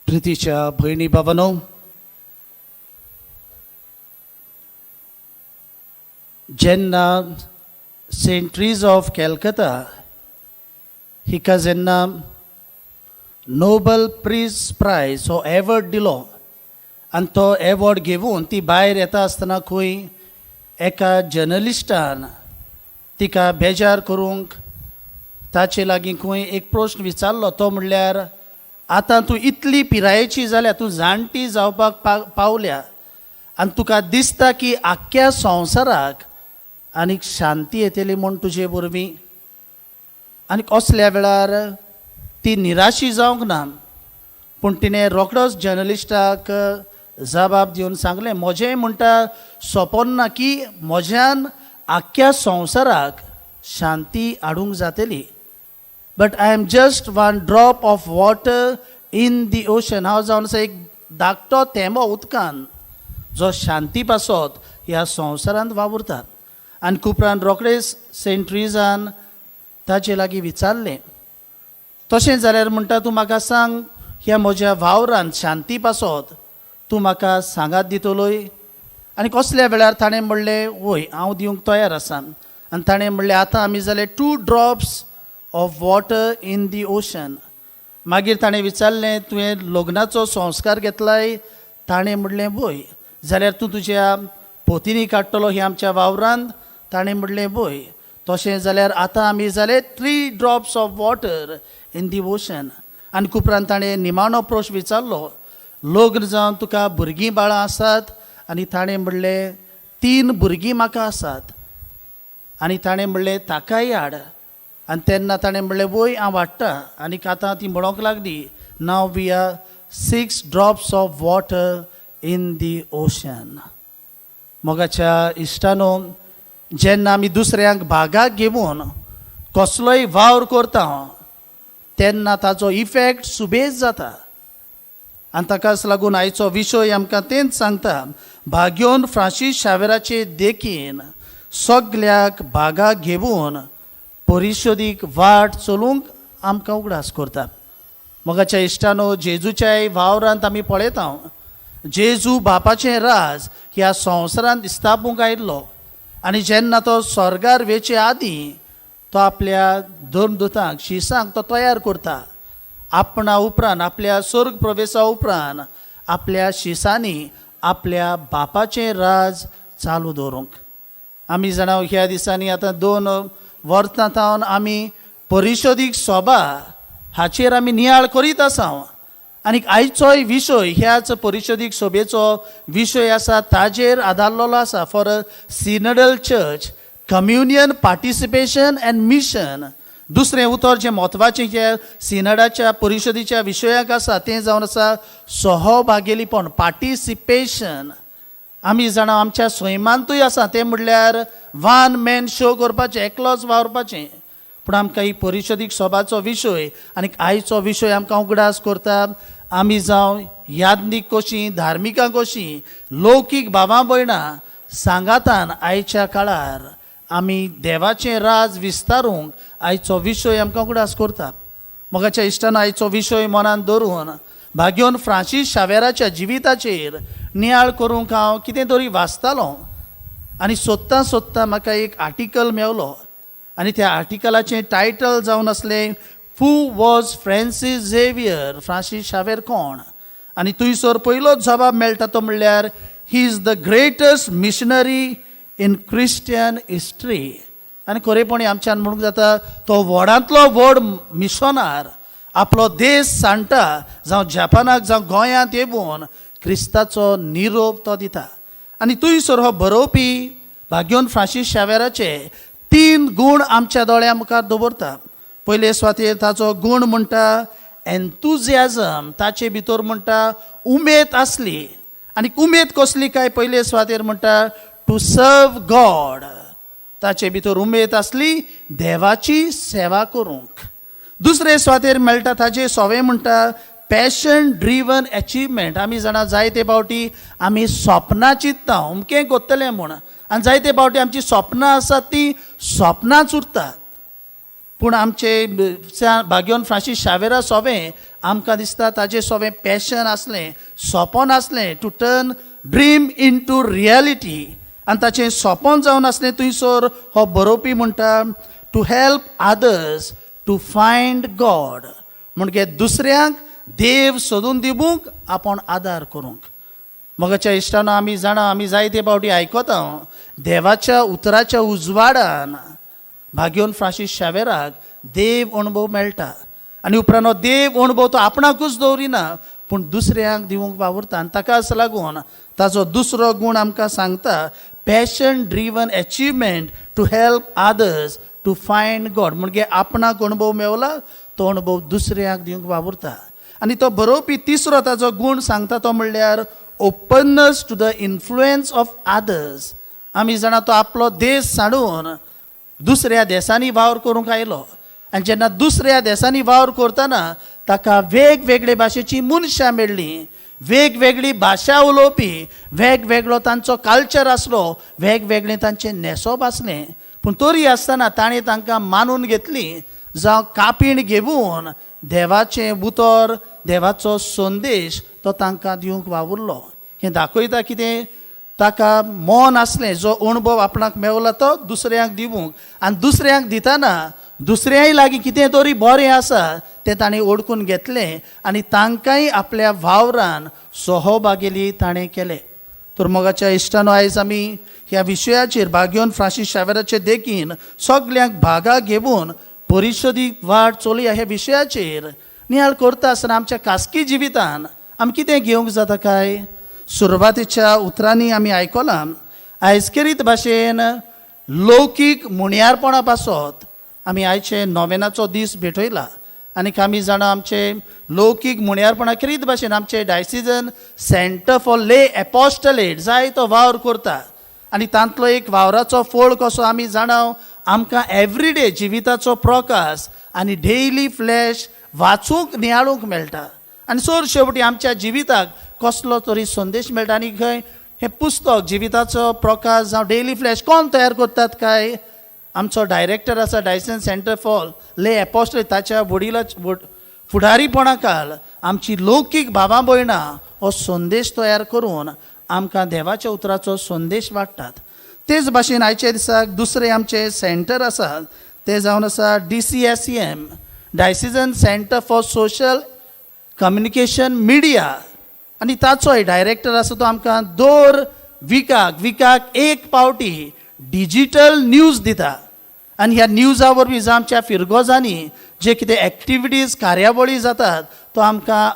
प्रितीच्या भयणी बाबानो, जेन्ना Saint trees of कॅलकता हिका जेन्ना नोबल पीस प्रायज हो एवॉर्ड दिलो आनी तो एवॉर्ड घेवन ती भायर येता आसतना खंय एका जर्नलिस्टान तिका बेजार करूंक ताचे लागीं खंय एक प्रश्न विचारलो. तो म्हणल्यार, आतां तूं इतली पिरायेची जाल्या, तूं जाणटी जावपाक पावल्या आनी तुका दिसता की आख्ख्या संवसाराक आनीक शांती येतली म्हूण तुजे वरवीं? आनी असल्या वेळार ती निराशी जावंक ना, पूण तिणें रोखडोच जर्नलिस्टाक जबाब दिवन सांगलें, म्हजें म्हणटा सपन ना की म्हज्यान आख्ख्या संवसाराक शांती हाडूंक जातली, but I am just one drop of water in the ocean. हांव जावन आसा एक धाकटो थेंबो उदकान जो शांती पासत ह्या संवसारांत वावुरता. आनी उपरांत रोखडेच सेंट ट्रिजान ताजे लागीं विचारलें, तशें जाल्यार म्हणटा तूं म्हाका सांग, ह्या म्हज्या वावरान शांती पासत तूं म्हाका सांगात दितलोय? आनी कसल्या वेळार ताणें म्हणलें, वय, हांव दिवंक तयार आसा. आनी ताणें म्हणलें, आतां आमी जाले two drops of water in the ocean. मागीर ताणें विचारलें, तुवें लग्नाचो संस्कार घेतलाय? ताणें म्हणलें, वय. जाल्यार तूं तुज्या पोतिनी काडटलो ह्या आमच्या वावरांत? ताणें म्हणलें, वय. तशें जाल्यार आतां आमी जाले three drops of water in the ocean. आनी उपरांत ताणें निमाणो प्रश्न विचारलो, लग्न जावन तुका भुरगीं बाळां आसात? आनी ताणें म्हणलें, तीन भुरगीं म्हाका आसात. आनी ताणें म्हणलें, ताकाय हाड. आनी तेन्ना ताणें म्हणलें, वय, हांव हाडटा. आनी आतां ती म्हणोंक लागली, now we are six drops of water in the ocean. मोगाच्या इश्टानो, जेन्ना आमी दुसऱ्यांक भागाक घेवन कसलोय वावर करता तेन्ना ताचो इफेक्ट सुबेज जाता. आनी ताकाच लागून आयचो विशय आमकां तेंच सांगता, भाग्योन फ्रांसीस शावेराचे देखीन सगल्याक भागाक घेवन परिशदीक वाट चलूंक आमकां उगडास करता. मोगाच्या इश्टानो, जेजूच्याय वावरांत आमी पळयता, जेजू बापाचें राज ह्या संवसारांत स्थापूंक आयिल्लो आनी जेन्ना तो स्वर्गार वेचे आदीं तो आपल्या धर्मदुतांक, शिसांक तो तयार करता. आपणा उपरांत, आपल्या स्वर्ग प्रवेशा उपरांत आपल्या शिसांनी आपल्या बापाचें राज चालू दवरूंक. आमी जाणा, ह्या दिसांनी आतां 2 वर्सां सावन आमी परिशदीक सभा हाचेर आमी नियाळ करीत आसा. आनी आयचोय विशय ह्याच परिशदीक सभेचो विशय आसा ताजेर आदारलेलो आसा, for a synodal church, communion, participation and mission. दुसरें उतर जें म्हत्वाचें जें सिनडाच्या परिशदेच्या विशयाक आसा तें जावन आसा सहभागेलीपण, पार्टिसिपेशन. आमी जाणा, आमच्या सैमांतूय आसा तें म्हणल्यार वन मॅन शो करपाचें, एकलोच वावरपाचें. पूण आमकां ही परिशदीक सभाचो विशय आनी आयचो विशय आमकां उगडास करता, आमी जावं याज्ञीक कशीं, धार्मिकां कशीं, लौकीक भावां भयणां सांगातान आयच्या काळार आमी देवाचें राज विस्तारूंक आयचो विशय आमकां उगडास करता. मोगाच्या इश्टान, आयचो विशय मनान धरून भाग्योन फ्रांसीस शावेराच्या जिविताचेर नियाळ करूंक हांव कितें तरी वाचतालो आनी सोदतां सोदतां म्हाका एक आर्टिकल मेवलो आनी त्या आर्टिकलाचें टायटल जावन आसलें, Who was Francis Xavier? Francis Xavier कोण? आनी थंयसर पयलोच जबाब मेळटा तो म्हणल्यार, he is the greatest missionary in Christian history. आनी खरेपणी आमच्यान म्हणूंक जाता, तो व्हडांतलो व्हड मिशनार, आपलो देश सांडटा, जावं जपानाक जावं गोंयांत येवन क्रिस्ताचो निरोप तो दिता. आनी थंयसर हो बरोवपी भाग्योन फ्रांसीस शावेराचे तीन गूण आमच्या दोळ्या मुखार दवरता. पयले सुवातेर ताचो गूण म्हणटा एन्थुजियाजम. ताचे भितर म्हणटा उमेद आसली. आनी उमेद कसली काय? पयले सुवातेर म्हणटा टू सर्व गॉड. ताचे भितर उमेद आसली देवाची सेवा करूंक. दुसरे सुवातेर मेळटा ताजे सवें म्हणटा पॅशन ड्रिवन एचिवमेंट. आमी जाणा, जायते फावटी आमी सपनां चिंतता अमकें करतलें म्हूण आनी जायते फावटी आमची सपनां आसात ती सपनांच उरतात. पूण आमचे भाग्योन फ्रांसीस शावेरा सोवें आमकां दिसता ताजें सोवें पॅशन आसलें, सोंपन आसलें to turn dream into reality. आनी ताचें सोंपन जावन आसलें थंयसर हो बरोवपी म्हणटा to help others to find God, म्हणजे दुसऱ्यांक देव सोदून दिवंक आपूण आदार करूंक. मोगाच्या इश्टानो, आमी जाणा, आमी जायते फावटी आयकता देवाच्या उतराच्या उजवाडान भाग्योन फ्रांसीस शावेराक देव अणभव मेळटा आनी उपरांत हो देव अणभव तो आपणाकूच दवरिना पूण दुसऱ्यांक दिवंक वावुरता. आनी ताकाच लागून ताचो दुसरो गूण आमकां सांगता passion driven achievement to help others to find God, म्हणजे आपणाक अणभव मेवला तो अणभव दुसऱ्यांक दिवंक वावुरता. आनी तो बरोवपी तिसरो ताचो गूण सांगता तो म्हणल्यार openness to the influence of others. आमी जाणा तो आपलो देश सांडून दुसऱ्या देशांनी वावर करूंक आयलो आनी जेन्ना दुसऱ्या देशांनी वावर करतना ताका वेगवेगळे भाशेची मनशां मेळ्ळीं, वेगवेगळी भाशा उलोवपी, वेगवेगळो तांचो कल्चर आसलो, वेगवेगळें तांचें न्हेसप आसलें, पूण तरी आसतना ताणें तांकां मानून घेतली जावं कापीण घेवन देवाचें उतर, देवाचो संदेश तो तांकां दिवंक वावुरलो. हें दाखयता कितें, ताका मन आसलें जो अणभव आपणाक मेवला तो दुसऱ्यांक दिवंक, आनी दुसऱ्यांक दितना दुसऱ्याय लागीं कितें तरी बरें आसा तें ताणें ओळखून घेतलें आनी तांकांय आपल्या वावरान सहभागेली ताणें केलें. तर मोगाच्या इश्टानो, आयज आमी ह्या विशयाचेर भाग्योन फ्रांसीस शावेराचे देखीन सगल्यांक भागा घेवन परिशदीक वाट चलया ह्या विशयाचेर नियाळ करता आसतना आमच्या खासगी जिवितान आमी कितें घेवंक जाता काय? सुरवातेच्या उतरांनी आमी आयकलां आयज खेरीत भाशेन लौकीक मुणयारपणा पासत आमी आयचे नोवेनाचो दीस भेटयला आनी आमी जाणां आमचे लौकीक मुणयारपणा खेरीत भाशेन आमचे diocesan centre for lay apostolate जायतो वावर करता आनी तांतलो एक वावराचो फळ कसो आमी जाणां आमकां एवरीडे जिविताचो प्रकाश आनी डेली फ्लॅश वाचूंक नियाळूंक मेळटा आनी चड शेवटी आमच्या जिविताक कसलो तरी संदेश मेळटा. आनी खंय हें पुस्तक जिविताचो प्रकाश जावं डेली फ्लॅश कोण तयार करतात काय? आमचो डायरेक्टर आसा diocesan centre for lay apostolate, ताच्या वडिला फुडारीपणा खाल आमची लौकीक भावां भयणां हो संदेश तयार करून आमकां देवाच्या उतराचो संदेश वाडटात. तेच भाशेन आयच्या दिसाक दुसरें आमचें सेंटर आसा तें जावन आसा DCSM, diocesan centre for social communication media, आनी ताचोय डायरेक्टर आसा तो आमकां दर विकाक एक पावटी डिजीटल न्यूज दिता आनी ह्या न्यूजा वरवीं जावं आमच्या फिरगोजांनी जे कितें एक्टिविटीज कार्यावळी जातात तो आमकां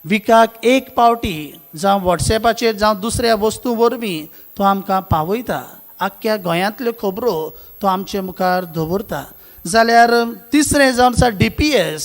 विकाक एक पावटी जावं वॉट्सॅपाचेर जावं दुसऱ्या वस्तू वरवीं तो आमकां पावयता. आख्ख्या गोंयांतल्यो खबरो तो आमचे मुखार दवरता. जाल्यार तिसरें जावन आसा DPS,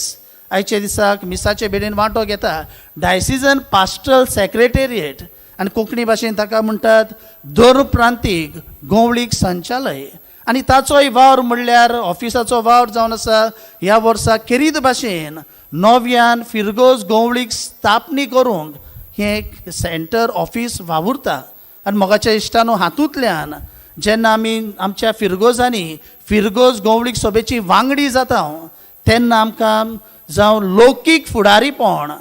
आयच्या दिसाक मिसाचे बेडीन वांटो घेता डायसिजन पास्टरल सेक्रेटेरिएट आनी कोंकणी भाशेन ताका म्हणटात धर्मप्रांतीक गोवळीक संचालय, आनी ताचोय वावर म्हणल्यार ऑफिसाचो वावर जावन आसा ह्या वर्सा खेरीत भाशेन नव्यान फिरगोज गोवळीक स्थापनी करूंक हें सेंटर ऑफीस वावुरता. आनी मोगाच्या इश्टानो, हातूंतल्यान जेन्ना आमी आमच्या फिरगोजांनी फिरगोज गोवळीक सभेची वांगडी जाता तेन्ना आमकां जावं लौकीक फुडारीपण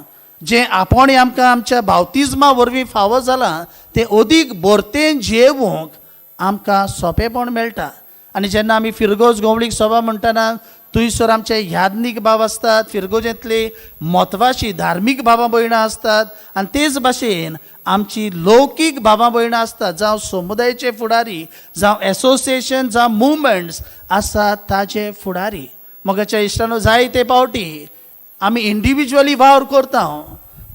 जें आपोवणें आमकां आमच्या बावतिज्मा वरवीं फावो जालां तें अदीक भरतेन जियेवंक आमकां सोंपेपण मेळटा. आनी जेन्ना आमी फिरगोज गोवळीक सभा म्हणटना थंयसर आमचे याज्ञीक भाव आसतात, फिरगोजेंतले म्हत्वाची धार्मीक भावां भयणां आसतात आनी तेच भाशेन आमची लौकीक भावां भयणां आसतात, जावं समुदायाचे फुडारी, जावं एसोसिएशन, जावं मुवमेंट्स आसात ताजे फुडारी. मोगाच्या इश्टानो, जायते पावटी आमी इंडिविज्युअली वावर करता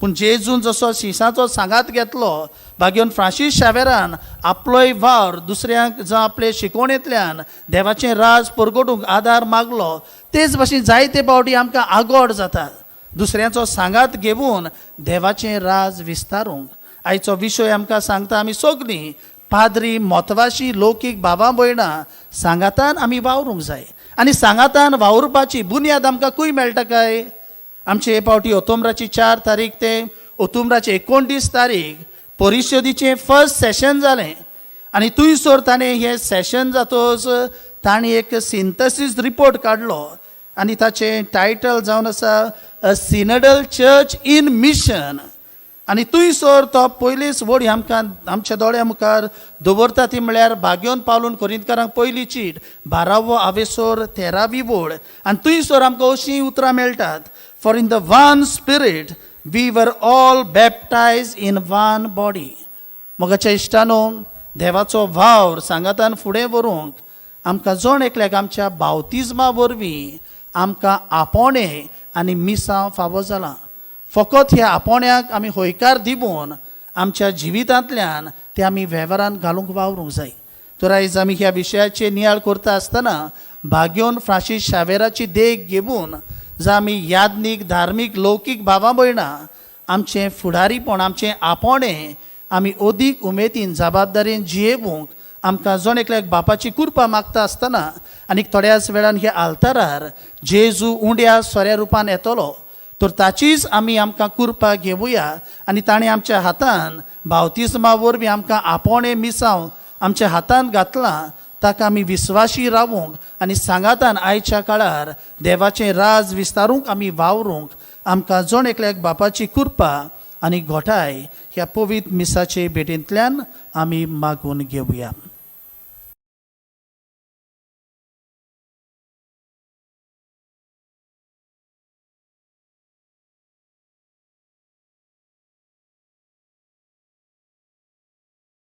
पूण जेजून जसो शिसाचो सांगात घेतलो भाग्योन फ्रांसीस शावेरान आपलोय वावर दुसऱ्यांक जावं आपले शिकवणेंतल्यान देवाचें राज परगटूंक आदार मागलो, तेच भाशेन जायते पावटी आमकां आगोड जाता दुसऱ्यांचो सांगात घेवन देवाचें राज विस्तारूंक. आयचो विशय आमकां सांगता आमी सगळीं पाद्री म्हत्वाची लौकीक भावां भयणां सांगातान आमी वावरूंक जाय आनी सांगातान वावुरपाची बुन्याद आमकां खंय मेळटा काय? आमचे हे पावटी ओतोम्राची 4 तारीख ते ओतोम्राची 29 तारीख परिशदेचें फर्स्ट सेशन जालें आनी थंयसर ताणें हें सेशन जातच ताणें एक सिंथसीस रिपोर्ट काडलो. आनी ताचें टायटल जावन आसा a synodal church in mission. आनी थंयसर तो पयलीच वडी आमकां आमच्या दोळ्या मुखार दवरता ती म्हळ्यार भाग्योन पावलून कोरिंतकारांक पयली चीट बारावो आवेसोर तेरावी वळ आनी थंयसर आमकां अशीं उतरां मेळटात, for in the one spirit we were all baptise in one body. मोगाच्या इश्टानो, देवाचो वावर सांगातान फुडें व्हरूंक आमकां जण एकल्याक आमच्या बावतिज्मा वरवीं आमकां आपोवणें आनी मिसांव फावो जालां. फकत ह्या आपोवण्याक आमी हयकार दिवन आमच्या जिवितांतल्यान तें आमी वेव्हारान घालूंक वावरूंक जाय. तर आयज आमी ह्या विशयाचेर नियाळ करता आसतना भाग्योन फ्रांसीस शावेराची देख घेवन जावं आमी याज्ञीक धार्मीक लौकीक भावा भयणां आमचें फुडारीपण आमचें आपोवणें आमी अदीक उमेदीन जबाबदारीन जियेवंक आमकां जण एकल्याक बापाची कृपा मागता आसतना आनी थोड्याच वेळान ह्या आल्तारार जेजू उंड्या सोऱ्या रुपान येतलो तर ताचीच आमी आमकां कृपा घेवया आनी ताणें आमच्या हातान बावतिज्मा वरवीं आमकां आपोवणें मिसांव आमच्या हातान घातलां ताका आमी विस्वाशी रावूंक आनी सांगातान आयच्या काळार देवाचें राज विस्तारूंक आमी वावरूंक आमकां जण एकल्याक बापाची कृपा आनी घोटाय ह्या पवित्र मिसाचे भेटींतल्यान आमी मागून घेवया.